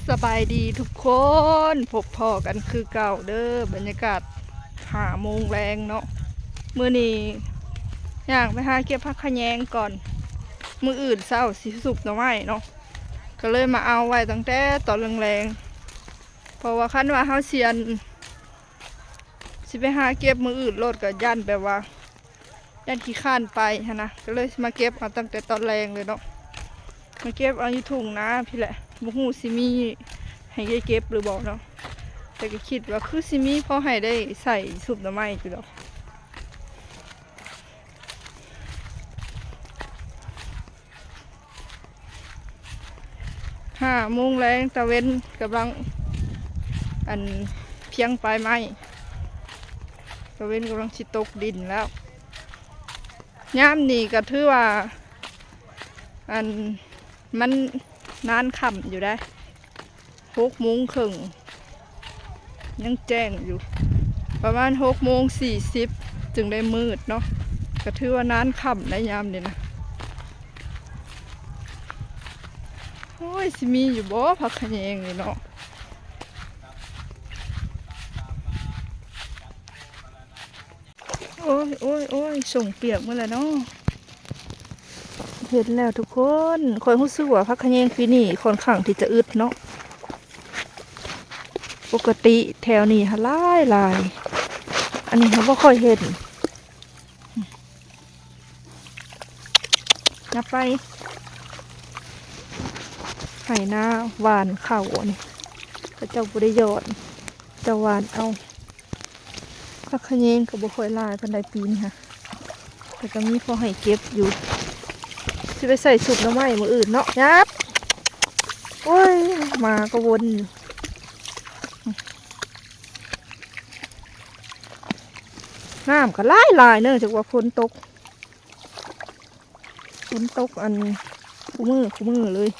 ສະບາຍດີທຸກຄົນ ພົບພໍ້ກັນຄືເກົ່າເດີ້ ບັນຍາກາດຫ້າໂມງແລງເນາະ. ມື້ນີ້ຍ່າງໄປຫາເກັບຜັກຂະແຍງກ່ອນ ມື້ອື່ນເຊົ້າຊິສຸບໜໍ່ໄມ້ເນາະ ກໍເລີຍມາເອົາໄວ້ຕັ້ງແຕ່ຕອນແລງໆ ເພາະວ່າຄັນວ່າເຮົາຊິອັນ ຊິໄປຫາເກັບມື້ອື່ນໂລດ ກໍຢ້ານແບບວ່າ ຢ້ານຂີ້ຄ້ານໄປຫັ້ນນະ ກໍເລີຍຊິມາເກັບເອົາຕັ້ງແຕ່ຕອນແລງເລີຍເນາະ. ມາເກັບເອົາຢູ່ທົ່ງນາພີ້ແຫຼະ ບໍ່ຮູ້ຊິມີໃຫ້ໄດ້ເກັບຫຼືບໍ່ເນາະ ແຕ່ກໍຄິດວ່າຄືຊິມີພໍໃຫ້ໄດ້ໃສ່ຊຸບໜໍ່ໄມ້ຢູ່ດອກ. ຫ້າໂມງແລງ ຕາເວັນກຳລັງ ອັນ ພຽງປາຍໄມ້ ຕາເວັນກຳລັງຊິຕົກດິນແລ້ວ. ຍາມນີ້ກໍຖືວ່າ ອັນ ມັນນານຄ່ຳຢູ່ໃດ໋ ຫົກໂມງເຄິ່ງ ຍັງແຈ້ງຢູ່ ປະມານຫົກໂມງສີ່ສິບຈຶ່ງໄດ້ມືດເນາະ ກໍຖືວ່ານານຄ່ຳໃນຍາມນີ້ນະ. ໂອ້ຍ ຊິມີຢູ່ບໍ່ຜັກຂະແຍງນີ້ເນາະ? ໂອ້ຍ ໂອ້ຍ ໂອ້ຍ ສົ້ງປຽກໝົດແລ້ວເນາະ. ເຫັນແລ້ວທຸກຄົນ ຂ້ອຍຮູ້ສຶກວ່າຜັກຂະແຍງປີນີ້ຄ່ອນຂ້າງທີ່ຈະອຶດເນາະ ປົກກະຕິແຖວນີ້ຫັ້ນຫຼາຍໆ ອັນນີ້ເຮົາບໍ່ຄ່ອຍເຫັນ. ນັບໄປ ໄຮ່ນາຫວ່ານເຂົ້າ ອັນນີ້ເຂົາເຈົ້າບໍ່ໄດ້ຢອດ ເຈົ້າຫວ່ານເອົາ. ຜັກຂະແຍງກໍບໍ່ຄ່ອຍຫຼາຍປານໃດປີນີ້ຫະ ແຕ່ກໍມີພໍໃຫ້ເກັບຢູ່ ຊິໄປໃສ່ຊຸບໜໍ່ໄມ້ມື້ອື່ນເນາະ. ຫຍັບ ໂອ້ຍ ໝາກໍວົນຢູ່. ນ້ຳກໍຫຼາຍໆ ເນື່ອງຈາກວ່າຝົນຕົກ ຝົນຕົກ ອັນ ຄູ່ມື້ ຄູ່ມື້ເລີຍ.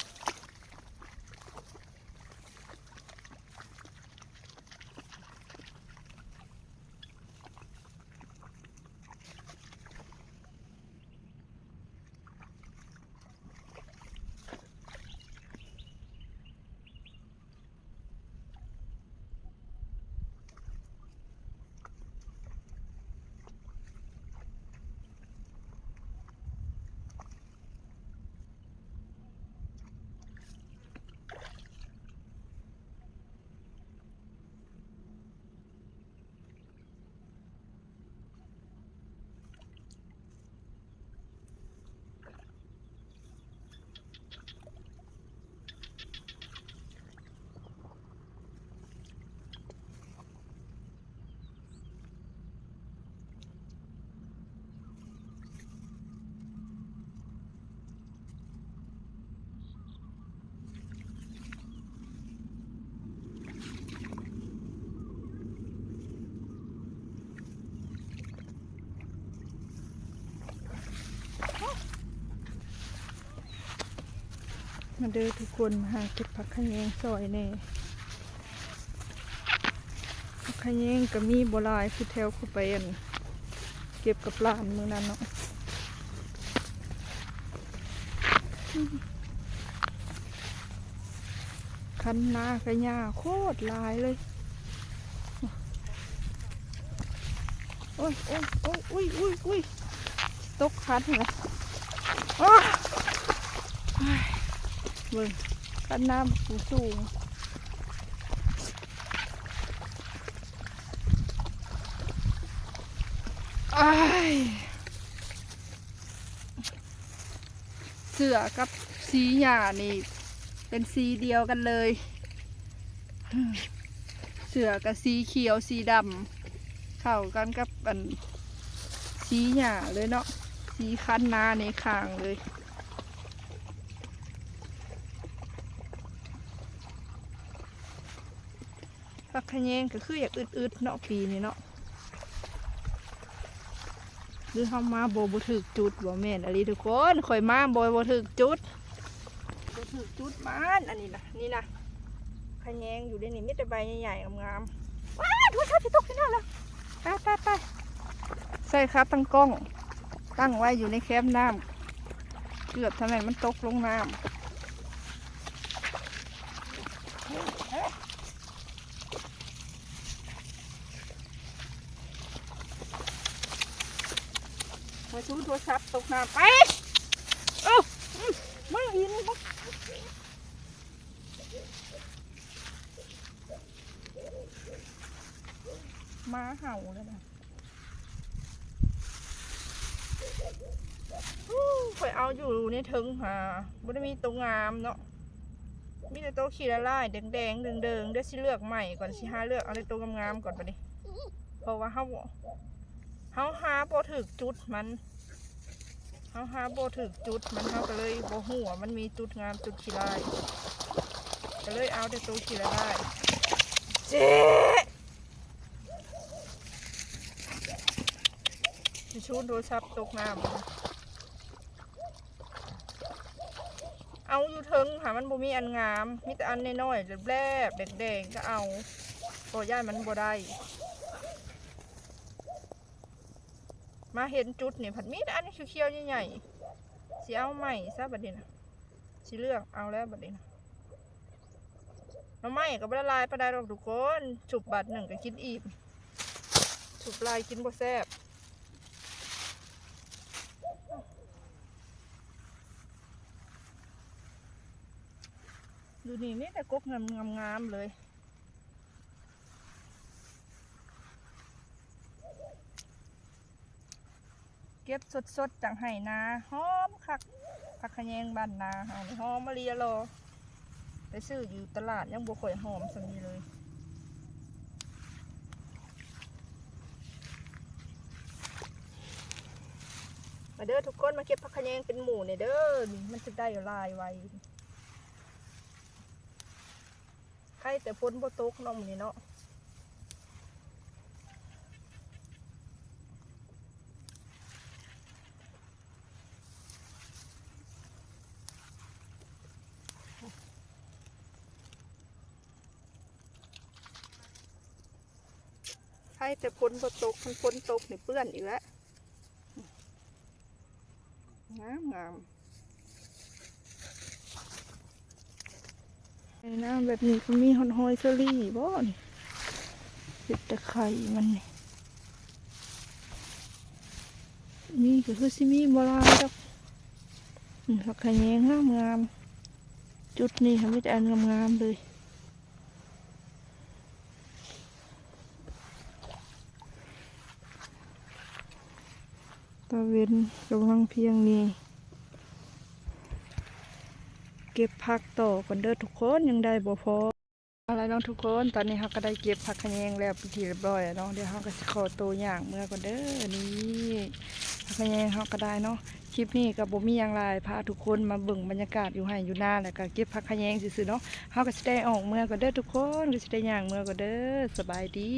ມາເດີທຸກຄົນ ມາຫາເກັບຜັກຂະແຍງຊ່ອຍແດ່. ຜັກຂະແຍງກໍມີບໍ່ຫຼາຍ ຄືແຖວເຂົາໄປ ອັນ ເກັບກັບຫຼານມື້ນັ້ນເນາະ. ຄັນນາກະຫຍ້າໂຄດຫຼາຍເລີຍ. ໂອ້ຍ ໂອ້ຍ ໂອ້ຍ ອຸ້ຍ ອຸ້ຍ ອຸ້ຍ ຕົກຄັນຫັ້ນແຫຼະ. ໂອ້ຍ ເບິ່ງ ຄັນນ້ຳສູງໆ. ອ້າຍ ເສື້ອກັບສີຫຍ້ານີ້ເປັນສີດຽວກັນເລີຍ. ເສື້ອກະສີຂຽວສີດຳ ເຂົ້າກັນກັບ ອັນ ສີຫຍ້າເລີຍເນາະ ສີຄັນນາໃນຂ້າງເລີຍ. ຜັກຂະແຍງກໍຄືຢາກອຶດໆເນາະ ປີນີ້ເນາະ ຫຼືເຮົາມາບໍ່ ບໍ່ຖືກຈຸດບໍ່? ແມ່ນອີ່ຫຼີທຸກຄົນ ຂ້ອຍມາບໍ່ ບໍ່ຖືກຈຸດ ບໍ່ຖືກຈຸດມັນ. ອັນນີ້ນະ ນີ້ນະ ຂະແຍງຢູ່ໃນນີ້ ມີແຕ່ໃບໃຫຍ່ໆ ງາມໆ. ວ້າຍ ໂອ້ຍ ໂອ້ຍ ຊິຕົກຢູ່ນັ້ນລະ. ໄປ ໄປ ໄປ ໃສ່ຂາຕັ້ງກ້ອງ ຕັ້ງໄວ້ຢູ່ໃນແຄມນ້ຳ ເກືອບທຳໃຫ້ມັນຕົກລົງນ້ຳ. ໂອ້ ມາຊູໂທລະສັບຕົກນ້ຳ ໄປ ເອີ ອືມ ມາອີກ ໝາເຫົ່າແລ້ວນະ. ອູ້ ຂ້ອຍເອົາຢູ່ໃນເທິງຫາ ບໍ່ໄດ້ມີໂຕງາມເນາະ ມີແຕ່ໂຕຂີ້ລ້າຍໆ ແດງໆ ເດີງໆ ດຽວຊິເລືອກໃໝ່ກ່ອນ ຊິຫາເລືອກເອົາແຕ່ໂຕງາມໆ ກ່ອນບາດນີ້ ເພາະວ່າເຮົາ ເຮົາຫາບໍ່ຖືກຈຸດມັນ ເຮົາຫາບໍ່ຖືກຈຸດມັນ ເຮົາກໍເລີຍບໍ່ຮູ້ວ່າມັນມີຈຸດງາມຈຸດຂີ້ລ້າຍ ກໍເລີຍເອົາແຕ່ໂຕຂີ້ລ້າຍໆ ເຈ ຊິຊູໂທລະສັບຕົກນ້ຳ ເອົາຢູ່ເທິງຫາ ມັນບໍ່ມີອັນງາມ ມີແຕ່ອັນນ້ອຍໆ ແຫຼບໆ ແດງໆ ກໍເອົາ ເພາະຢ້ານມັນບໍ່ໄດ້ ມາເຫັນຈຸດນີ້ພັດມີແຕ່ອັນຂຽວໆ ໃຫຍ່ໆ ຊິເອົາໃໝ່ຊະບາດນີ້ນະ ຊິເລືອກເອົາແລ້ວບາດນີ້ນະ. ໜໍ່ໄມ້ກໍບໍ່ໄດ້ຫຼາຍປານໃດດອກທຸກຄົນ ຊຸບບາດໜຶ່ງກໍກິນອີ່ມ ຊຸບຫຼາຍກິນບໍ່ແຊບ. ຢູ່ນີ້ມີແຕ່ກົກງາມໆ ເລີຍ. ເກັບສົດໆ ຈາກໄຮ່ນາ ຫອມຄັກ ຜັກຂະແຍງບ້ານນາເຮົານີ້ ຫອມອີ່ຫຼີຫຼໍ. ໄປຊື້ຢູ່ຕະຫຼາດຍັງບໍ່ຄ່ອຍຫອມສ່ຳນີ້ເລີຍ. ມາເດີທຸກຄົນ ມາເກັບຜັກຂະແຍງເປັນໝູ່ແດ່ເດີ ນີ້ມັນຈະໄດ້ຫຼາຍໄວ. ໄຄແຕ່ຝົນບໍ່ຕົກເນາະມື້ນີ້ເນາະ. ໄຄແຕ່ຝົນບໍ່ຕົກ ຄັນຝົນຕົກນີ້ເປື້ອນອີກແລ້ວ. ງາມໆ ໃນນ້ຳແບບນີ້ກໍມີຮອດຫອຍເຊີຣີບໍນີ້ ເຫັນແຕ່ໄຂ່ມັນນີ້ ມີກໍຄືຊິມີບໍ່ຫຼາຍດອກ. ອືມ ຜັກຂະແຍງງາມໆ ຈຸດນີ້ຫາມີແຕ່ອັນງາມໆ ເລີຍ. ຕາເວັນກຳລັງພຽງນີ້ ເກັບຜັກຕໍ່ກ່ອນເດີທຸກຄົນ ຍັງໄດ້ບໍ່ພໍ. ເອົາລະເນາະທຸກຄົນ ຕອນນີ້ເຮົາກໍໄດ້ເກັບຜັກຂະແຍງແລ້ວເປັນທີ່ຮຽບຮ້ອຍແລ້ວເນາະ. ດຽວເຮົາກໍຊິຂໍໂຕຍ່າງເມືອກ່ອນເດີ. ນີ້ ຜັກຂະແຍງເຮົາກໍໄດ້ເນາະ. ຄລິບນີ້ກໍບໍ່ມີຫຍັງຫຼາຍ ພາທຸກຄົນມາເບິ່ງບັນຍາກາດຢູ່ໄຮ່ຢູ່ນາ ແລ້ວກໍເກັບຜັກຂະແຍງຊື່ໆ ເນາະ. ເຮົາກໍຊິໄດ້ອອກເມືອກ່ອນເດີທຸກຄົນ ກໍຊິໄດ້ຍ່າງເມືອກ່ອນເດີ. ສະບາຍດີ.